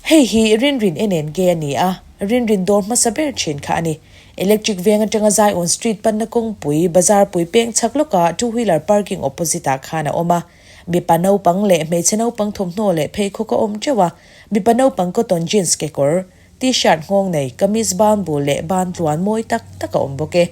Hei hi Rinrin en en ge a ni a, Rinrin dawr hmasa ber thin kha a ni. Electric veng atanga Zion Street panna kawngpui, bazar pui peng chhak lawkah two wheeler parking opposite ah khan a awm a. Mipa naupang leh hmeichhe naupang thawmhnaw leh pheikhawk a awm teuh a, mipa naupang cotton jeans kekawr, T-shirt nghawng nei, kamis ban bul leh ban tluan mawi tak tak a awm bawk e.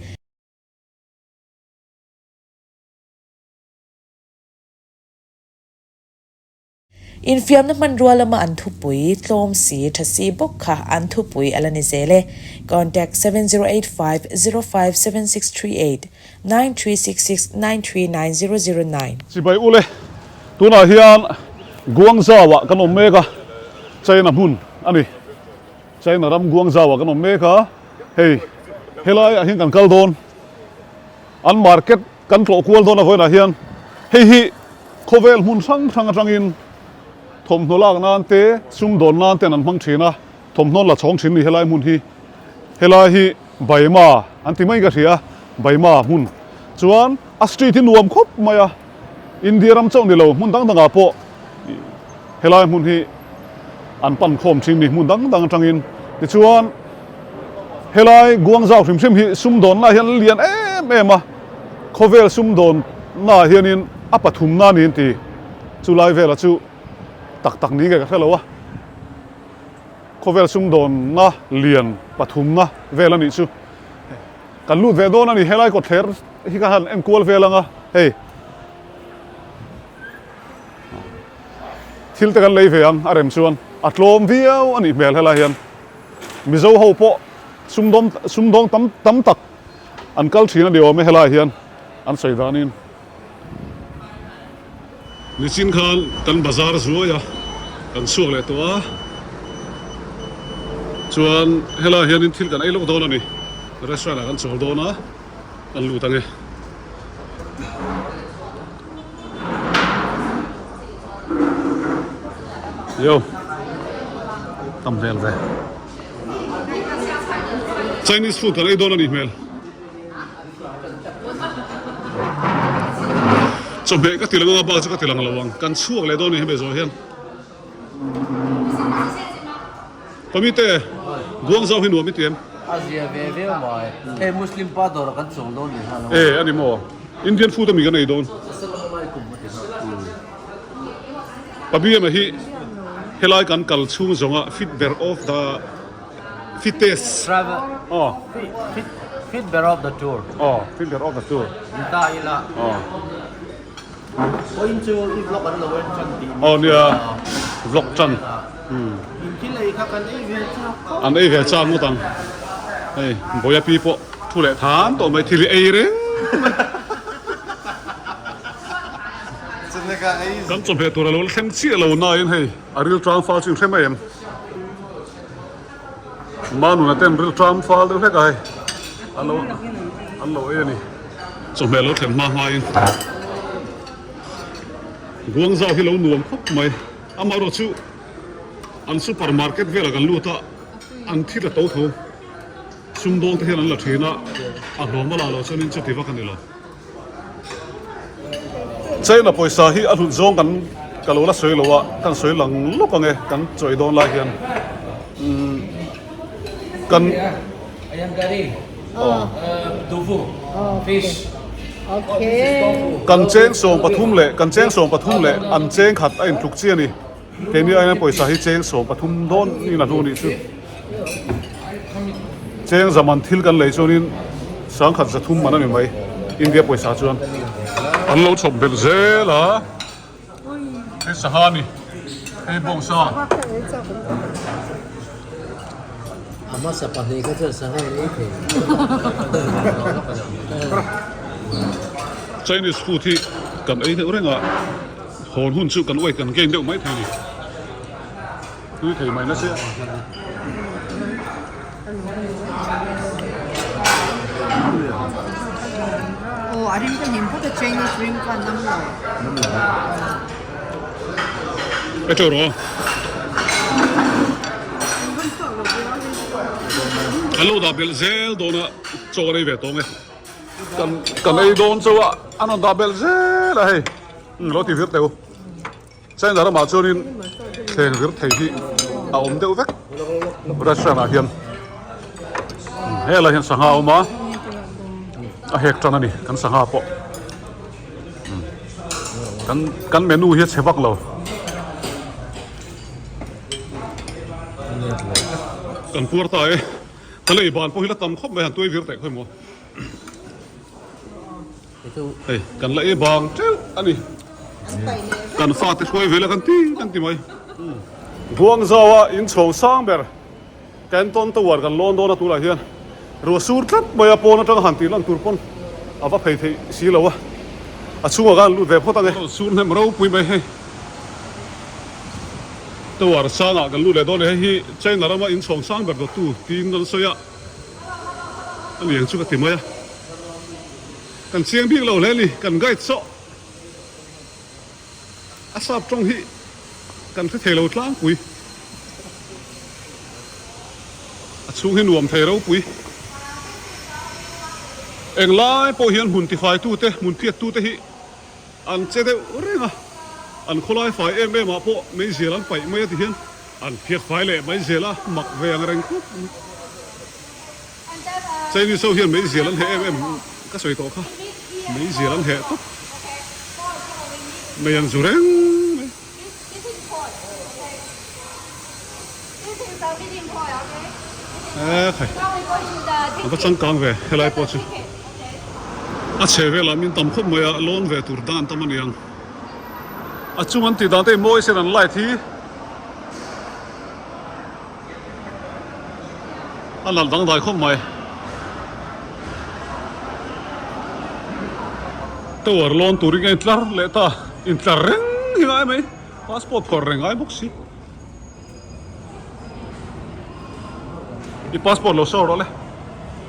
Infiamna hmanrua lama an thupui, tlawm si, tha si bawk kha an thupui a la ni zel e. Contact, 7085 057638 9366 939009. Chibai ule, tunah hian Guangzhou-ah kan awm mek a, China hmun a ni. China ram Guangzhou-ah kan awm mek a, hei helaiah hian kan kal dawn. An market kan tlawh kual dawn a vawiinah hian hei hi khawvel hmun hrang hrang atangin thawmhnaw lak nan te, sumdawn nan ten an hmang thin a, thawmhnaw an la chhawng thin a ni helai hmun hi. Helai hi Baima an ti mai ka hria, Baima hmun chuan a street hi nuam khawp mai a, India ram chauh ni lo hmun dang dangah pawh helai hmun hi an pan khawm thin ni hmun dang dang atangin tichuan helai Guangzhou hrim hrim hi sumdawnna hian a lian em em a, khawvel sumdawnna hianin a pathumna a ni an ti, chulai velah chu tak tak ni nge ka hre lo a, khawvel sumdawnna lian pathumna vel a nih chu kan lut ve dawn a ni, helai kawtthler hi ka han enkual vel ang a hei. Thil te kan lei ve ang a rem chuan a tlawm viau a nih hmel helai hian Mizo ho pawh sumdawm sumdawng tam tam tak an kal thin a ni awm e helai hian an sawi danin. Nichin khan kan bazar zuai a kan chhuak leh tawh a chuan helai hianin thil kan ei lawk dawn a ni restaurant ah kan chawl dawn a kan lut ang e. Yo tam hmel ve Chinese food kan ei dawn a nih hmel chawhmeh ka ti lang anga bak chu ka ti lang lo ang kan chhuak leh dawn a ni hemi zawh hian. Pamite, Guangzhou hi nuam i ti em? A zia ve viau mai. Hei Muslim pa dawr ah kan chuang dawn leh nghal a. E, a ni maw? Indian food ami kan ei dawn. Assalamu alaikum a ti nghal. Pabiyama hi helai kan kal chhung zawnga fit ber of the fittest. Travel. Aw. Fit fit ber of the tour. Aw, fit ber of the tour. Ni ta ila. Aw. Pawhin chu i vlog an lo en tan tih Aw nia vlog tan In thil ei kha kan ei ve chak khawp An ei ve chak ngawt ang hei Bawia pi pawh thu leh than tawh mai thil hi ei reng mai Kan chawhmeh tur a lo thleng chiah lo nain hei a ril tang fal chu in hre mai em Manuna ten ril tang fal deuh hlek a hei an lo an lo ei a ni. Chawhmeh lo thlen hma hmain Guangzhou hi lo nuam khawp mai. Amaherawh chu an super market velah kan lut a, an thil a to tho. Sumdawng te hian an la thin a, a hlawm a la loh chuanin chuti vak a ni lo. China pawisa hi a hlut zawng kan ka lo la sawi lo a, kan sawi lang lawk ang e kan chawi dawn lai hian umm kan. Kan cheng 13 leh kan cheng 13 leh an cheng khat a intluk chi a ni. Keini aiin pawisa hi cheng 13 dawn in a hnu nih chu. Cheng zaman thil kan lei chuanin sangkhat 300 man a ni mai India pawisa chuan. An lo chhawp belh zel a. Hei sangha a ni. Hei bawngsa. A hmasa pahnih kha chuan sangha in ei thei. Chinese food hi kan ei deuh reng a, hawn hun chu kan weight kan gain deuh mai thei a ni. Tui thei mai nasa. Aw a rim ka hnim phawt a Chinese rim kha nam lo. Nam lo. E teuh rawh. Kan lo dah belh zel dawn a chaw a rei ve tawng e. Kan kan ei dawn chauh a an rawn dah belh zel a hei. Lo ti vir teh u. China ramah chuanin thleng vir thei hi. a awm deuh vek restaurant ah hian helai hian sangha a awm a a hek tan a ni kan sangha pawh kan kan menu hi a chhe vak lo. Kan puar ta e ka lei ban pawh hi la tam khawp mai han tuai vir teh khawi maw. Hei kan la ei bang teuh a ni. Kan fate hruai vel a kan ti kan ti mai. Guangzhou a inchhawng sang ber Canton Tower kan lawn dawn a tunah hian ruah sur tlat mai a pawn atanga han tih lan tur pawn a va phei theih si lo a. A chhungah khan lut ve phawt ang e. Sur hnem ropui mai hei. Tower sangah kan lut leh dawn e. Hei hi China rama inchhawng sang ber dawttu tiin an sawi a. A ni ang chu ka ti mai a. Kan chiang bik lo hle a ni, kan guide sawh a sap tawng hi kan hre thei lo tlangpui. A chhung hi nuam thei ropui. Englai pawh hian hmun tifaitute, hmun phiattute hi an che deuh reng a, an khawlai fai em em ah pawh meizial an paih mai a ti hian an phiat fai leh mai zel a, mak ve ang reng khawp mai. Chinese ho hian meizial an heh em em ka sawi tawh kha meizial an heh tawp mei an zu reng mai. E khai a va changkang ve helai pawh chu a chhe velah min tam khawp mai a lawn ve tur dan tam a niang a chung an tih dan te hi mawi sen an light hi. A nalh dangdai khawp mai. Tower lawn turin ka intlar leh ta, intlar reng hi ngai mai, passport phawrh reng ngai bawk si. I passport lo show rawh le.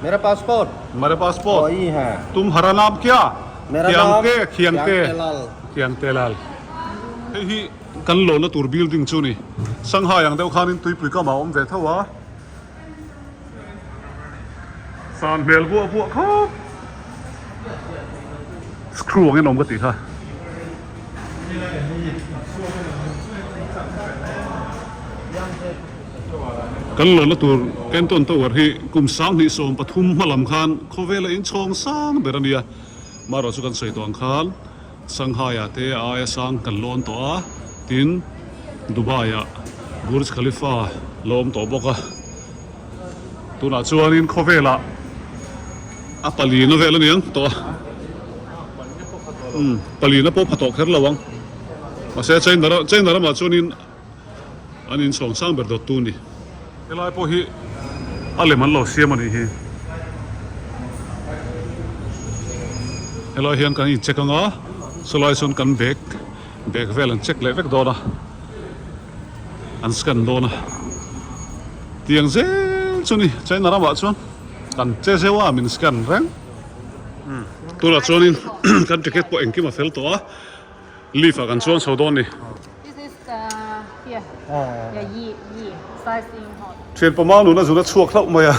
Mera passport. Mera passport. Oh i ha. Tum hara naam kya? Mera naam Khiangte, Khiangte. Khiangte Lal. Khiangte Lal. Hei hi Kan lawna tur building chu ni. Shanghai ang deuh khanin tuipui kam a awm ve tho a. San hmel buah buah khawp. Screw angin awm ka tih kha. Kan lawna tur Canton Tower hi kum 2013 hma lam khan khawvela inchhawng sang ber a nia. Marawh chu kan sawi tawh ang khan. Shanghai ah te a aia sang kan lawn tawh a, tin Dubai ah Burj Khalifa la awm tawh bawk a, tunah chuanin khawvelah a palina vel a ni ang tawh a, umm palina pawh pha tawh kher lo ang, mahse China ram China ramah chuanin an inchhawng sang ber dawttu a ni. Helai pawh hi a lem an lo siam a nih hi. Helai hian kan in check anga chulai chuan kan bag bag vel an check leh vek dawn a an scan dawn a tiang zel chu ni China ramah chuan kan che zeuh a min scan reng tunah chuanin kan ticket pawh engkim a fel tawh a. Lift ah kan chuang chho dawn ni. Thian pama nuna zun a chhuak hlauh mai a.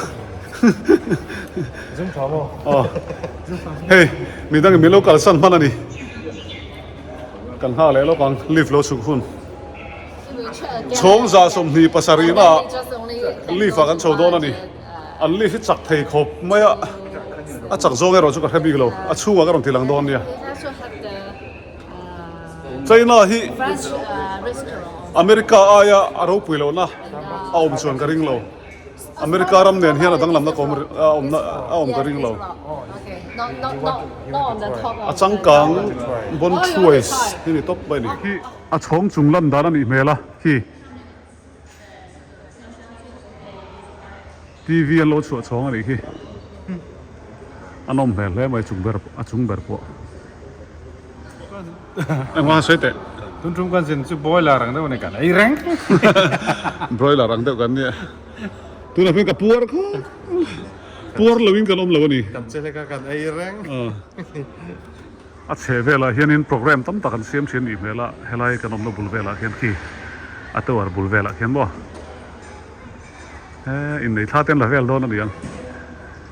Zum tha maw? Aw. Hei, midangin min lo kalsan hman a ni. Kan nghak leh lawk ang, lift lo chhuk hun. Chhawng 27 ah lift ah kan chho dawn a ni. An lift hi chak thei khawp mai a, a chak zawng erawh chu ka hre bik lo. A chhungah ka rawn ti lang dawn nia. China hi America aia a ropui lohna a awm chuan ka ring lo. America ram nen hian a danglamna ka awm a awmna a awm ka ring lo. A changkang bon thuais hi ni tawp mai a ni. Hi a chhawng chung lan dan a nih hmel a khi. TV an lo chhuah chhawng a nih khi. A nawm hmel hle mai chung ber a chung ber pawh. Engvang sawi teh. Tun tum kan zin chu broiler ang deuh a ni kan ei reng. Broiler ang deuh kan nia. Tunah hian ka puar khawp. Puar loin kan awm lo a ni. Kan che hlek a kan ei reng. A chhe velah hianin program tam tak an siam thin nih hmel a, helai kan awmna bul velah hian khi a tower bul velah khian maw he innei thla te an la vel dawn a ni ang.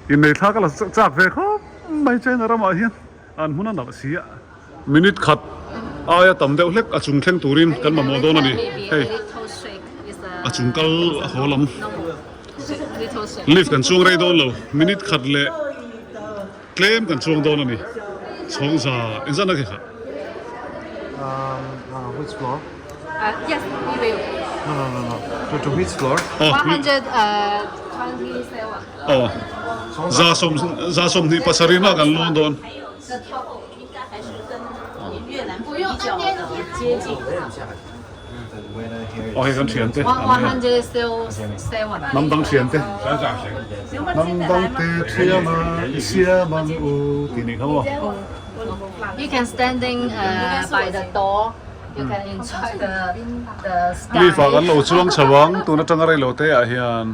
Innei thla ka la chak ve khawp mai China ramah hian an hmun a nalh si a. Minute khat aia tam deuh hlek a chung thleng turin kan mamawh dawn a ni hei. A chung kal a haw lam. Lift kan chuang rei dawn lo. Minute khat leh tlem kan chuang dawn a ni. Chhawng za engzat na kha? Um, which floor? Yes, we will. No, no, no, no. To, to which floor? Oh, 127. Aw, za 27 na kan lawn dawn. Aw hei kan thian te an nia. Hnam dang thian te. Hnam dang te thiam a i siam ang u tih nih kha maw. Leaf ah kan lo chuang chho ang tun atanga rei lo te ah hian.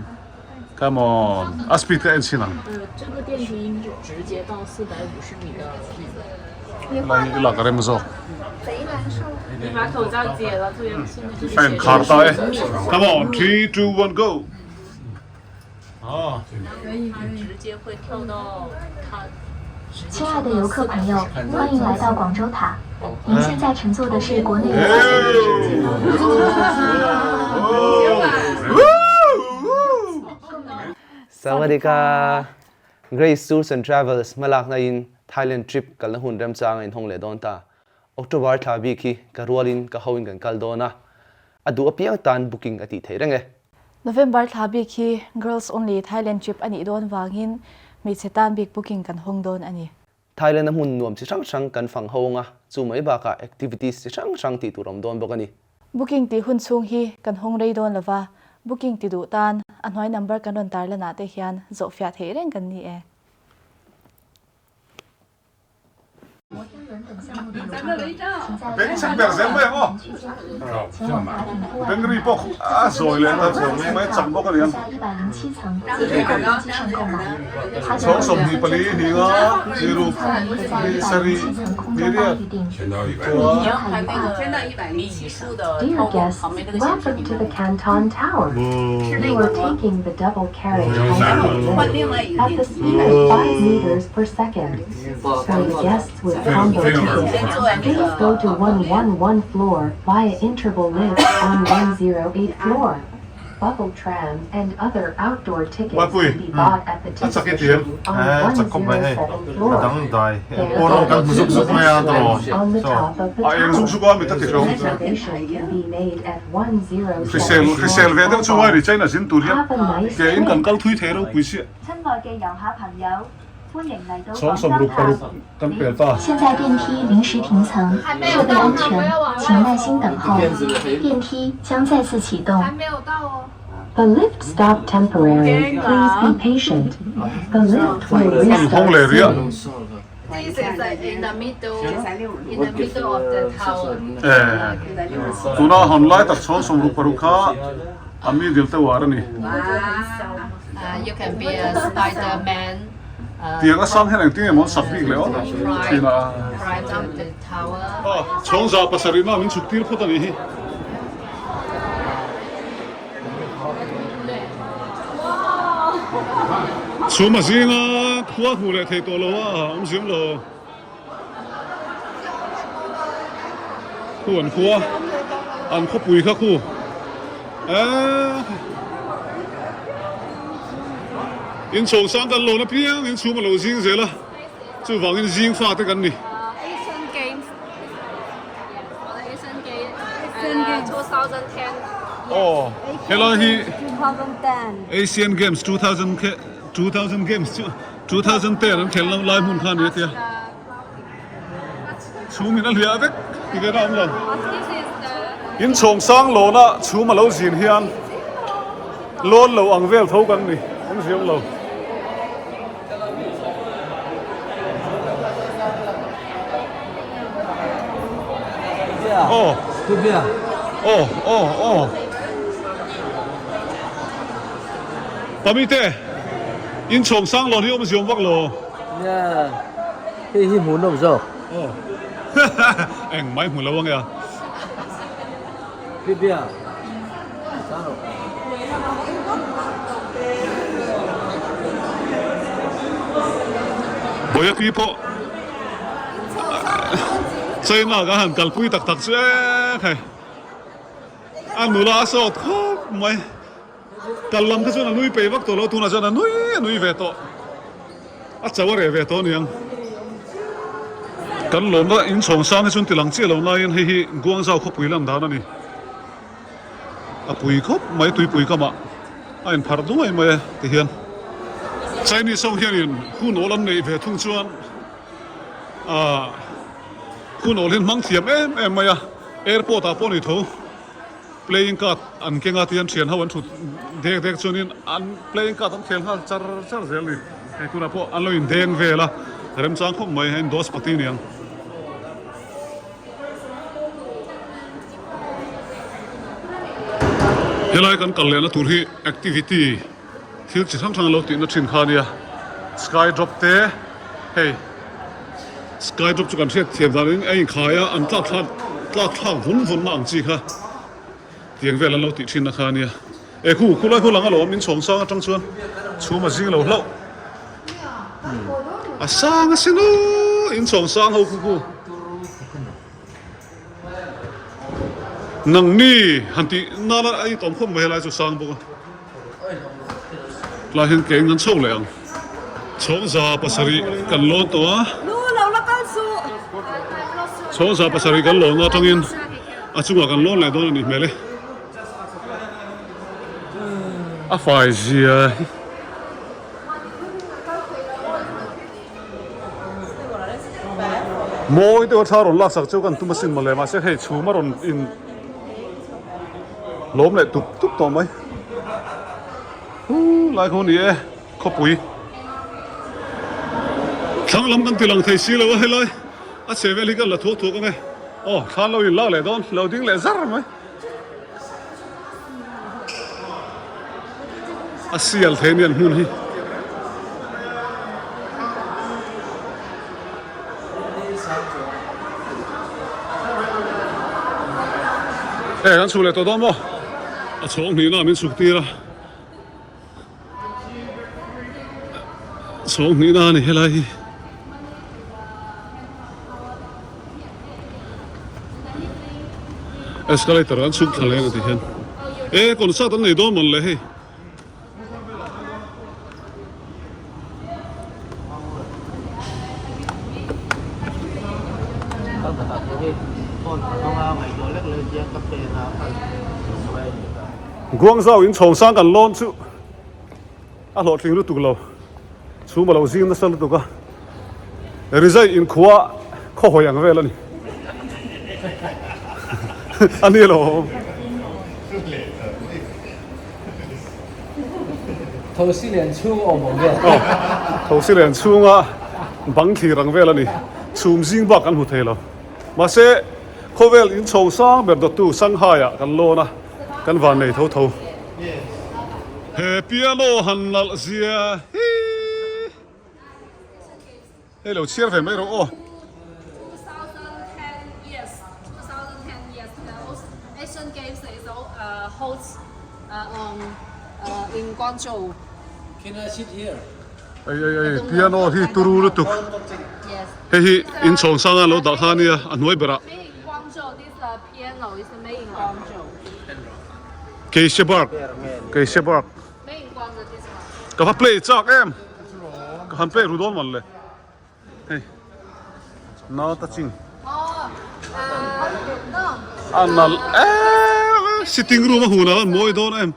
Come on, a speed ka en chhin ang. Helai hi lak a rem zawk. A inkhar ta e. Come on, 3, 2, 1, go! Sawadika! Grace Tours and Travels hmalakna in Thailand trip kalna hun remchang a inhawng leh dawn ta. October thla bik hi ka rualin ka hoin kan kal dawn a, a duh apiang tan booking a tih theih reng e. November thla bik hi Girls Only Thailand trip a nih dawn vangin hmeichhe tan bik booking kan hawng dawn a ni. Thailand a hmun nuam chi hrang hrang kan fang ho anga, chu mai bakah activities chi hrang hrang tih tur awm dawn bawk a ni. Booking tih hun chhung hi kan hawng rei dawn lova, booking ti duh tan a hnuai number kan rawn tarlanah te hian zawhfiah theih reng kan ni e. Beng chhek ber zel mai ang aw. Beng ri pawh a zawi leh ta mai mai chak bawk a ni ang. Chhawng 24 hninga ni ruk ni sarih ni riat chuan. Dear guests, welcome to the Canton Tower. You are taking the double carriage high at the speed of 5 meters per second. For the guests with combo tickets, please go to 111 floor via interval lift on 108 floor. Bubble tram and other outdoor tickets can be bought at the ticket machine on 107 floor. There are on the top of the tower. Reservation can be made at 107 Hrisel hrisel ve deuh chu ngai ri China zin tur hian Have a nice ke in kan trip. kal thui thei ropui chiah. Chhawng 66 kan pel ta. 现在电梯临时停层，设备安全，请耐心等候，电梯将再次启动。 The lift stopped temporarily. Please be patient. The lift will An hawng leh restart riah. soon. This is in the middle, in the middle of the tower. Eh, tuna hawn lai tak chhawng 66 kha a middle te uar a ni. You can be a spider man. Tiang a sang hian engtin nge maw an sak bik leh aw thin a. Aw, chhawng 700 na min chhuk tir phawt a nih hi. Chhum a zing a, khua hmuh leh thei tawh lo a, awm ziam lo. Khu an khua, an khawpui kha khu. Eee. In chho sang kan lo na piang in chhum a lo zing zel a, chuvangin zing fa te kan ni. Asian Games Asian Games 2010 Aw, helai hi Asian Games 2000 2000 Games chu 2010 an khelh lai hmun kha a ni a tia. Chhum in a hliah vek ti vel a awm lo. In chhawng sang lawn a chhum a lo zin hian lawn lo ang vel tho kan ni awm ziang lo. Aw aw aw aw Pamite in chhawng sang lawn hi awm ziawm vak lo. Nia, hei hi hmuhnawm zawk. Aw. Eng mai hmu lo ange a. Bibia, sang rawh. Bawia pi pawh China ka han kalpui tak tak chu e khai. A nula a sawt khawp. mai. Kal lam kha chuan a nui peih vak tawh lo, tunah chuan a nui a nui ve tawh. A chau a reh ve tawh aniang. Kan lawmna inchhawng sang hi chuan ti lang chiah lo laiin hei hi Guangzhou khawpui lan dan a ni. A pui khawp mai tuipui kamah a inpharh duai mai a ti hian. Chinese ho hianin hun awl an neih ve thung chuan ahh hun awl hi an hmang thiam em em mai a, airport ah pawh ni tho. Playing card an keng a tihian thian ho an thut dek dek chuanin an playing card an khel nghal char char zel a ni. Hei tunah pawh an lo indeng vel a, remchang khawp mai hei dos pati aniang. Helai kan kal lehna tur hi activity thil chi hrang hrang an lo tihna thin kha ania sky drop te hei sky drop chu kan hriat thiam danin a inkhai a an tlak thlak tlak thlak vun vun na ang chi kha tiang vel an lo tih thin na kha ania e khu khulai khu lang alawm in chhawng sang atang chuan chhum a zing lo hlauh a sang asin aw in chhawng sang ho khu khu. Nangni han tih nana a intawm khawp mai helai chu sang bawk a. Tlai hian ke in kan chho leh ang. Chhawngza pasarih kan lawn tawh a. Chhawngza pasarih kan lawn atangin a chungah kan lawn leh dawn a nih hmel e. A fai zia hi. Mawi deuha thla rawn laksak chu kan tum asin mawle mahse hei chhum a rawn in lawm leh tup tup tawh mai huu lai khaw ni e khawpui thlang lam kan ti lang thei si lo a helai a chhe vel hi kan la thuak thuak ang e aw thla an lo in lak leh dawn lo ding leh zar mai. A sial thei anian hmun hi. E kan chhuk leh tawh dawn maw? A chhawng hnihna min chhuk tir a. Chhawng hnihna a ni helai hi. Escalator an chhuk thla leng a ti hian e concert an nei dawn mawn le hei. Guangzhou in chhawng sang kan lawn chu a hlawhtling lutuk lo. Chhum a lo zing nasa lutuk a, rizai inkhua khaw hawi ang vel a ni. A ni lo. Thosi lian chhunga awm ang vel. Aw, thosi lian chhunga bang thlir ang vel a ni. Chhum zing bak kan hmu thei lo. Mahse, khawvel inchhawng sang ber dawttu Shanghai-ah kan lawn a, kan van nei tho tho. He piano han nalh zia hi hei lo chhiar ve mai rawh aw. Ei ei ei piano hi turu lutuk hei hi inchhawng sanga lo dah kha ania a hnuai berah. Keishebark Keishebark Ka va play chak em Ka han play ru dawn man le Hei Na ta ching A nal em Sitting room a hun a mawi dawn em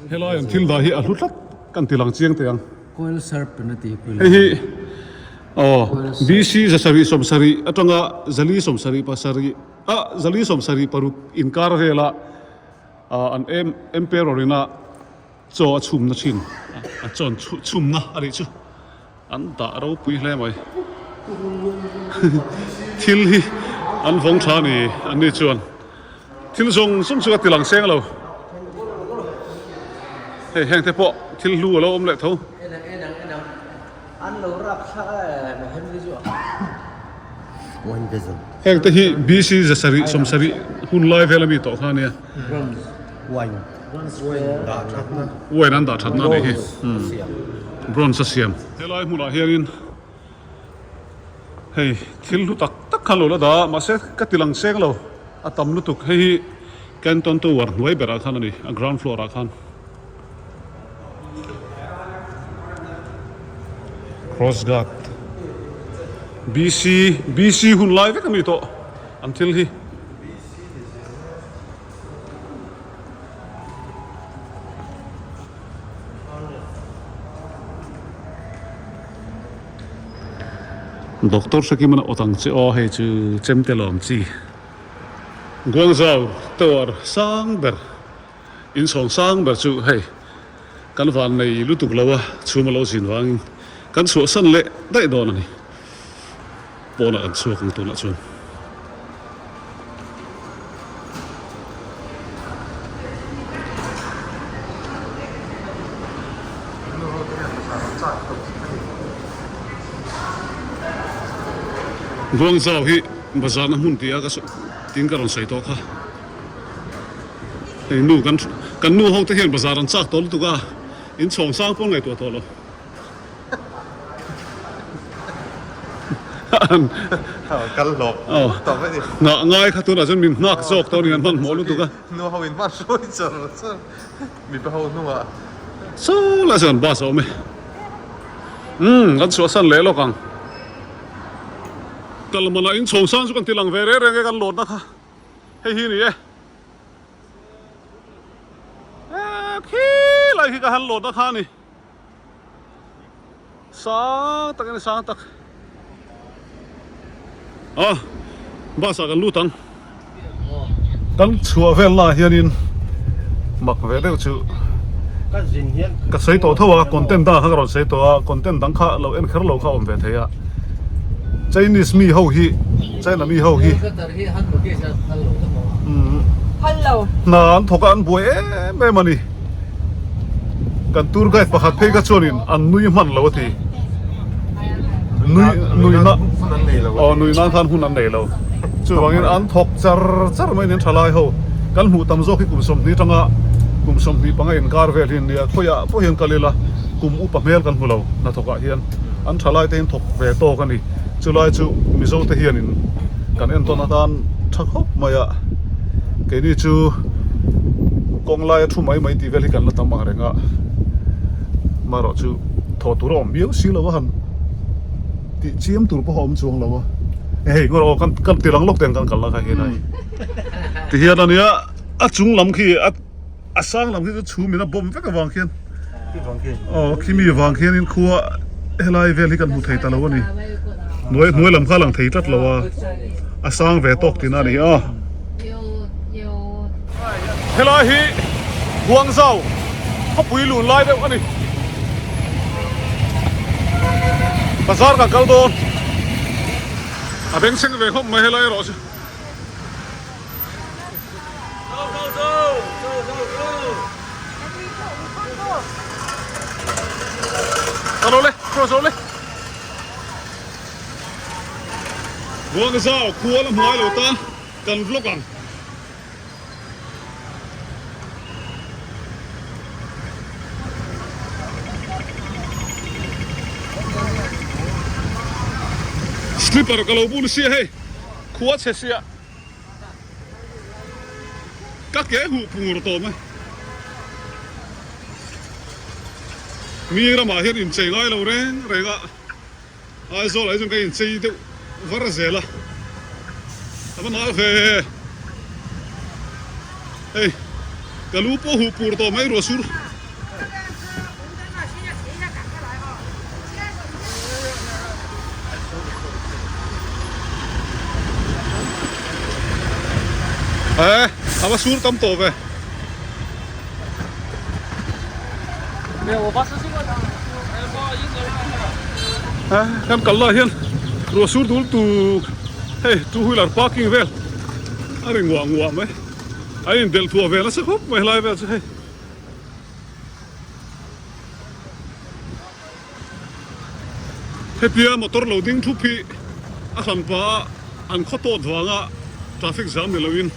Helai an thil dah hi a hlu tlat kan ti lang chiang teh ang. Coil serpent a ti Hei hi aw BC zasarih sawmsarih atanga zali sawmsarih pasarih ah zali sawmsarih paruk inkar vela an emperor ina chaw a chhumna thin a chaw an chhumna a nih chu. An dah ropui hle mai. Thil hi an vawng tha a ni an ni chuan thil zawng zawng chu ka ti lang seng lo. Hei heng te pawh thil hlu a lo awm leh tho. Heng te hi BC zasarih sawmsarih hun lai vel ami tawh kha a nia. Wine an dah thatna a nih hi. Bronze a siam. Helai hmunah hianin hei thil hlu tak tak khan lo la dah a, mahse ka ti lang seng lo, a tam lutuk. Hei hi Canton Tower hnuai berah khan a ni, a ground floor ah khan. Cross guard BC BC hun lai vek a ni tawh an thil hi. Doctor Hrekimana awt ang che aw hei chu chemte lawm chi Guangzhou Tower sang ber inchhawng sang ber chu hei kan van nei lutuk lo a chhum a lo zin vangin kan chhuahsan leh daih dawn a ni pawnah kan chhuak ang tunah chuan. Guangzhou hi bazar na hmun tia ka tin ka rawn sawi tawh kha. Hei nu kan kan nu ho te hian bazar an chak tawh lutuk a, in chhawng sang pawn ngaihtuah tawh lo. Kal hlawk tawp a ni. Nghah ngai kha tunah chuan min nghak zawk tawh a ni an hmanhmawh lutuk a. Nu ho in hman hruai char char mipa ho hnungah. Saw lai chuan bus a awm e. Umm kan chhuahsan leh lawk ang. Kal manah in chhawng sang chu kan ti lang ve reng reng e kan lawtna kha hei hi a ni e. Khi lai khi ka han lawtna kha a ni. Sang tak a ni sang tak a bus ah kan lut ang kan chhuah vel lah hianin mak ve deuh chu ka sawi tawh tho a content dang kha ka rawn sawi tawh a content dang kha lo en kher lo kha a awm ve thei a Chinese mi ho hi China mi ho hi hna an thawk a an buai em em a ni. Kan tour guide pakhat phei kha chuanin an nui hman lo a ti. Nui nui na aw nui nan khan hun an nei lo. Chuvangin an thawk char char mai nen thalai ho kan hmuh tam zawk hi kum 20 tanga kum 25 inkar vel hi an nia. Khawiah pawh hian kal ila kum upa hmel kan hmu lo hnathawkah hian an thalai te hian thawk ve tawk a ni. Chulai chu Mizo te hianin kan entawn atan tha khawp mai a, keini chu kawng laia thu mai mai tih vel hi kan la tam ang reng a, marawh chu thawh tur a awm viau si lo a han tih chiam tur pawh a awm chuang lo a, hei ngaw aw kan kan ti lang lawk te ang kan kal la kha hian a ti hian a nia a chung lam khi a. A sang lam khi chu chhum in a bawm vek avang khian aw khi mi vang khian in khua helai vel hi kan hmu thei ta lo a ni hnuai hnuai lam kha a lang thei tlat lo a a sang ve tawk tihna a ni a. Helai hi Guangzhou khawpui lun lai deuh a ni bazar kan kal dawn a bengchheng ve khawp mai helai erawh chu. Guangzhou khua la hmuai lo ta kan vlog ang. Slipper ka lo bun sia hei khua chhe sia. Ka ke huh pur tawh mai. Mi ramah hian inchei ngai lo reng reng a, Aizawl ah hi chuan ka inchei deuh var zel a, a va nal ve. Hei ka lu pawh huh pur tawh mai ruah sur. Ê, a va sur tam tawh ve. Ê, kan kal lah hian ruah sur dul tuk hei two wheeler parking vel a ri nguah nguah mai. A indelh thuah ve nasa khawp mai helai vel chu hei. Hetia motor lo ding thup hi a hran pah a, an khaw tawt vanga traffic jam ni loin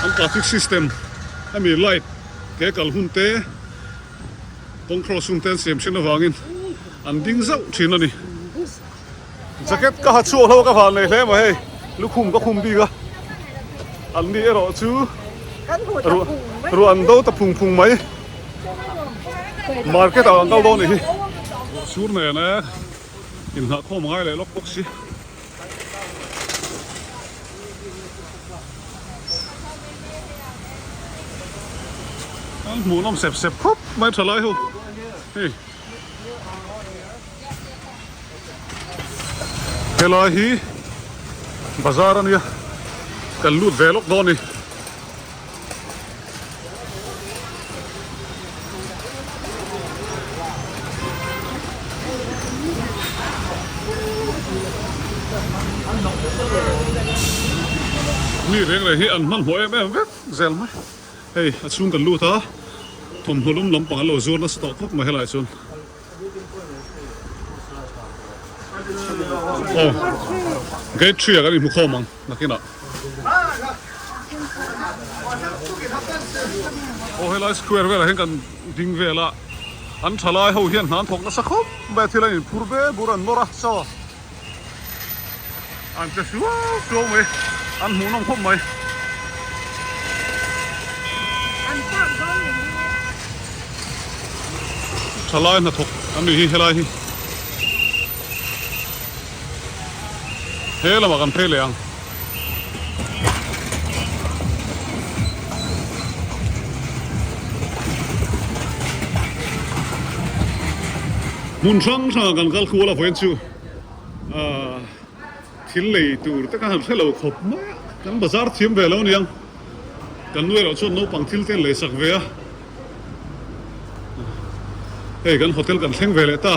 an traffic system hemi light. Ke kal hun te, kawng cross hun te an siam thin avangin an ding zauh thin a ni. Jacket ka ha chhuak hlauh a ka van nei hle mai hei, lukhum ka khum bik a, an ni erawh chu ruah an do ta phung phung mai. Market ah kan kal dawn nih hi. Sur nen e inhnah khawm ngai leh lawk bawk si. An hmuhnawm sep sep khawp mai tha lai ho hei helai hi bazar ania kan lut ve lawk dawn a ni. Mi reng reng hi an hmanhmawh em em vek zel mai. Hei a chhung kan lut a, thawmhnaw lum lampang an lo zuar nasa tawh khawp mai helaiah chuan. Aw gate three ah kan inhmu khawm ang nakinah. Aw helai square velah hian kan ding vel a, an thalai ho hian hna an thawk nasa khawp mai a, thil an inphur ve bur an nawr a chaw an che suau suau mai an hmuhnawm khawp mai. Thalai hnathawk an nih hi helai hi he lamah kan phei leh ang. Hmun hrang hrangah kan kal kual a vawiin chu ahh thil lei tur te kha han hre lo khawp mai a, kan bazar thiam ve lo aniang kan nu erawh chuan naupang thil te an lei sak ve a. Hei kan hotel kan thleng ve leh ta.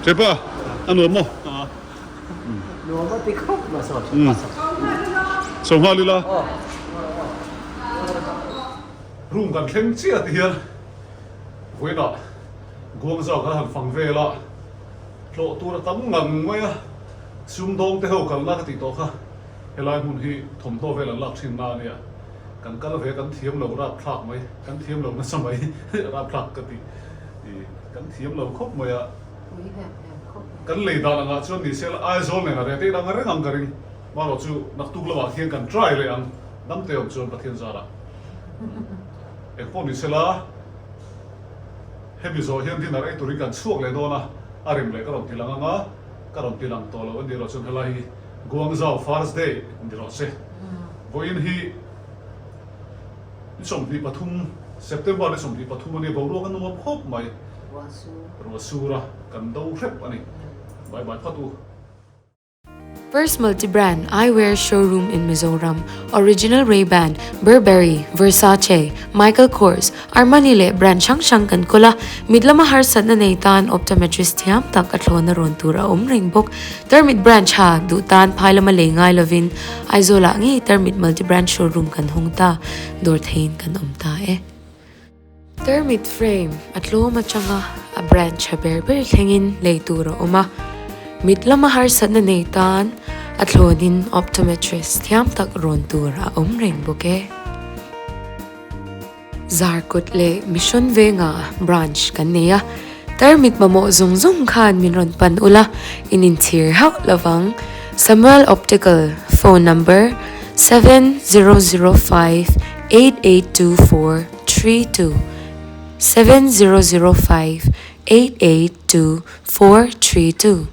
Chepa a nuam maw? Nuam a ti khawp mai saw. Chho nghal ila. Room kan thleng chiah ti hian vawiinah Guangzhou kan han fang vel a. Tlawh tur a tam ngang mai a, sumdawng te ho kalna ka tih tawh kha helai hmun hi thawmhnaw vel an lak thin na ania, kan kal ve kan thiam lo rapthlak mai, kan thiam lo nasa mai rapthlak ka ti i kan thiam lo khawp mai a, kan lei dan angah chuan ni sela Aizawl nen a reh teih dang reng ang ka ring, marawh chu naktuk lamah khian kan try leh ang dam te awm chuan Pathian zarah engpawh ni sela. Hemi zawh hian dinner ei turin kan chhuak leh dawn a, a rem leh ka rawn ti lang ang a, ka rawn ti lang tawh lo a ni erawh chuan helai hi Guangzhou first day ni rawh se. Vawiin hi ni 23, September ni 23 a nia, boruak a nuam khawp mai, ruah sur a kan do hrep a ni. Bye bye phawt u. First multi-brand eyewear showroom in Mizoram, Original Ray-Ban, Burberry, Versace, Michael Kors, Armani leh brand hrang hrang kan kawl a, mit lama harsatna nei tan optometrist thiam tak a thlawna rawn tur a awm reng bawk. Tarmit branch ha duh tan phai lama lei ngai lovin Aizawlah ngei Tarmit multi-brand showroom kan hawng ta, dawr theiin kan awm ta e. Tarmit frame a tlawm atanga a brand tha ber ber thlengin lei tur a awm a, mit lama harsatna nei tan a thlawnin optometrist thiam tak rawn tur a awm reng bawk e. Zarkawt leh Mission Venga branch kan nei a, tarmit mamawh zawng zawng khan min rawn pan ula, in inchhir hauh lovang. Samuel Optical phone number 7005 8824 32 7005 8824 32.